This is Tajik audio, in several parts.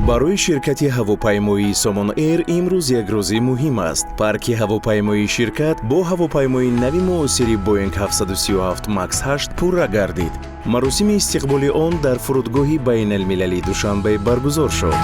Барои ширкати ҳавопаймоии Сомон Эйр имрӯз як рӯзи муҳим аст. Парки ҳавопаймоии ширкат бо ҳавопаймои нави муосири Боинг 737 Макс 8 пурра гардид. Маросими истиқболи он дар фурудгоҳи байналмилалии Душанбе баргузор шуд.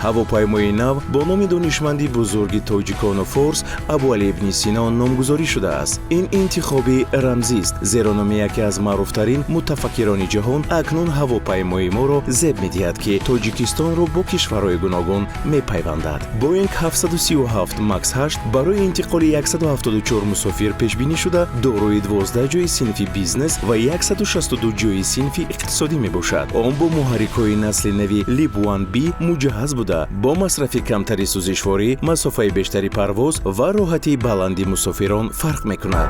Ҳавопаймои нав бо номи донишманди бузурги тоҷикону форс Абуалӣ ибни Сино номгузорӣ шудааст. Ин интихоби рамзист, зеро номи яке аз маъруфтарин мутафаккирони ҷаҳон акнун ҳавопаймои моро зеб медиҳад, ки Тоҷикистонро бо кишварҳои гуногун мепайвандад. Боинг 737 Макс 8 барои интиқоли 174 мусофир пешбинӣ шуда, дорои 12 ҷои синфи бизнес ва 162 ҷои синфи иқтисодӣ мебошад. Он бо муҳаррикҳои насли нави LEAP 1B муҷаҳҳаз буда, бо масрафи камтари сӯзишворӣ, масофаи бештари парвоз ва роҳатии баланди мусофирон фарқ мекунад.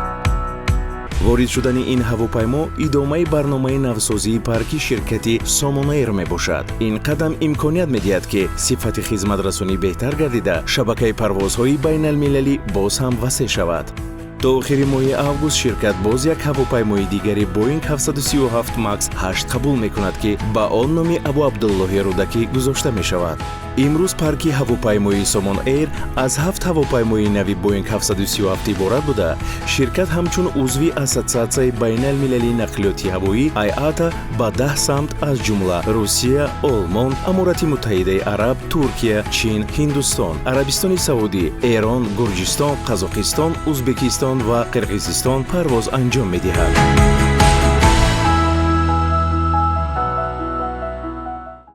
Ворид шудани ин ҳавопаймо идомаи барномаи навсозии парки ширкати Сомон Эйр мебошад. Ин қадам имконият медиҳад, ки сифати хизматрасонӣ беҳтар гардида, шабакаи парвозҳои байналмилалӣ боз ҳам васеъ шавад. То охири моҳи август ширкат боз як ҳавопаймои дигари Боинг 737 Макс 8 қабул мекунад, ки ба он номи Абу Абдуллоҳи Рӯдакӣ гузошта мешавад. Имрӯз парки ҳавопаймоии Сомон Эйр аз ҳафт ҳавопаймои нави Боинг 737 иборат буда, ширкат ҳамчун узви Ассотсиатсияи байналмилалии нақлиёти ҳавоӣ АЙАТА ба 10 самт, аз ҷумла Русия, Олмон, Аморати Муттаҳидаи Араб, Туркия, Чин, Ҳиндустон, Арабистони Саудӣ, Эрон, Гурҷистон, Қазоқистон, Узбекистон ва Қирғизистон парвоз анҷом медиҳад.